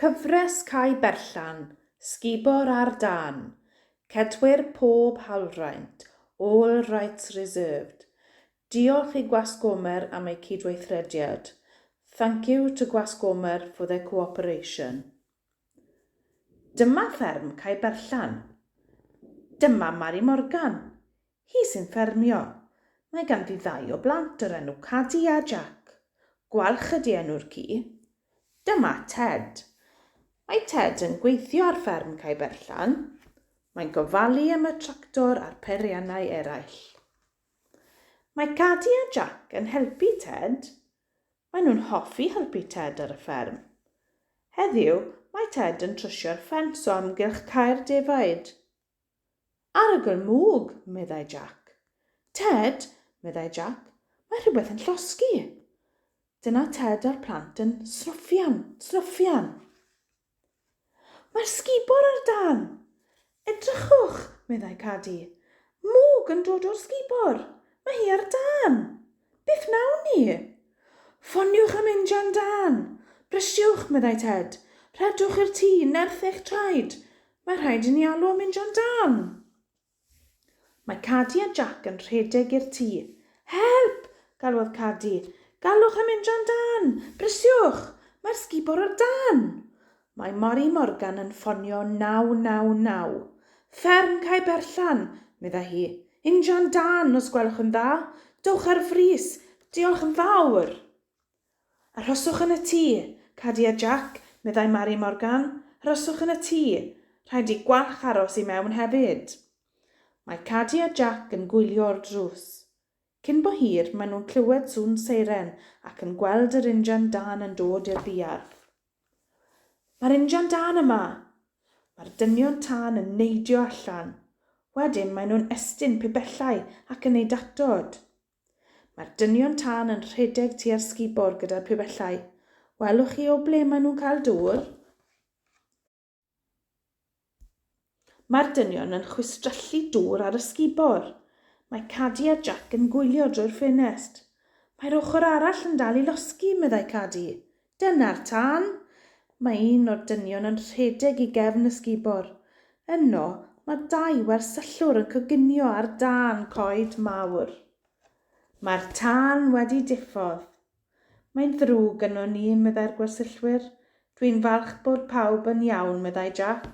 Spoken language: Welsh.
Cyfres Cae Berllan, Sgubor ar Dân, Cedwir pob hawlfraint, all rights reserved. Diolch i Gwasg Gomer am eu cydweithrediad. Thank you to Gwasg Gomer for their cooperation. Dyma fferm Cae Berllan. Dyma Mari Morgan. Hi sy'n ffermio. Mae ganddi ddau o blant o'r enw Cadi a Jac. Gwalch ydy enw'r ci. Dyma Ted. Mae Ted yn gweithio ar fferm Cae Berllan. Mae'n gofalu am y tractor a'r peiriannau eraill. Mae Cadi a Jac yn helpu Ted. Maen nhw'n hoffi helpu Ted ar y fferm. Heddiw, mae Ted yn trwsio'r ffens o amgylch cae'r defaid. Arogl mwg, meddai Jac. Ted, meddai Jac, mae rhywbeth yn llosgi. Dyna Ted a'r plant yn snwffian, snwffian. Mae'r sgubor ar dân! Edrychwch, meddai Cadi. Mwg yn dod o'r sgubor. Mae hi ar dân! Beth wnawn ni? Ffoniwch am injan dân! Brysiwch, meddai Ted. Rhedwch i'r tŷ, nerth eich traed. Mae rhaid i ni alw am injan dân! Mae Cadi a Jac yn rhedeg i'r tŷ. Help! galwodd Cadi. Galwch am injan dân! Brysiwch! Mae'r sgubor ar dân! Mae Mari Morgan yn ffonio 999. Fferm Cae Berllan, meddai hi. Injan dân, os gwelwch yn dda. Dowch ar frys. Diolch yn fawr. Arhoswch yn y tŷ, Cadi a Jac, meddai Mari Morgan. Arhoswch yn y tŷ. Rhaid i Gwalch aros i mewn hefyd. Mae Cadi a Jac yn gwylio o'r drws. Cyn bo hir, maen nhw'n clywed sŵn seiren ac yn gweld yr injan dân yn dod i'r buarth. Mae'r injan dân yma! Mae'r dynion tân yn neidio allan. Wedyn maen nhw'n estyn pibellau ac yn eu datod. Mae'r dynion tân yn rhedeg tua'r sgubor gyda'r pibellau. Welwch chi o ble maen nhw'n cael dŵr? Mae'r dynion yn chwistrellu dŵr ar y sgubor. Mae Cadi a Jac yn gwylio drwy'r ffenest. Mae'r ochr arall yn dal i losgi, meddai Cadi. Dyna'r tân! Mae un o'r dynion yn rhedeg i gefn y sgubor. Yno, mae dau wersyllwr yn coginio ar dân coed mawr. Mae'r tân wedi diffodd. Mae'n ddrwg yno ni, meddai'r gwersyllwyr. Dwi'n falch bod pawb yn iawn, meddai Jac.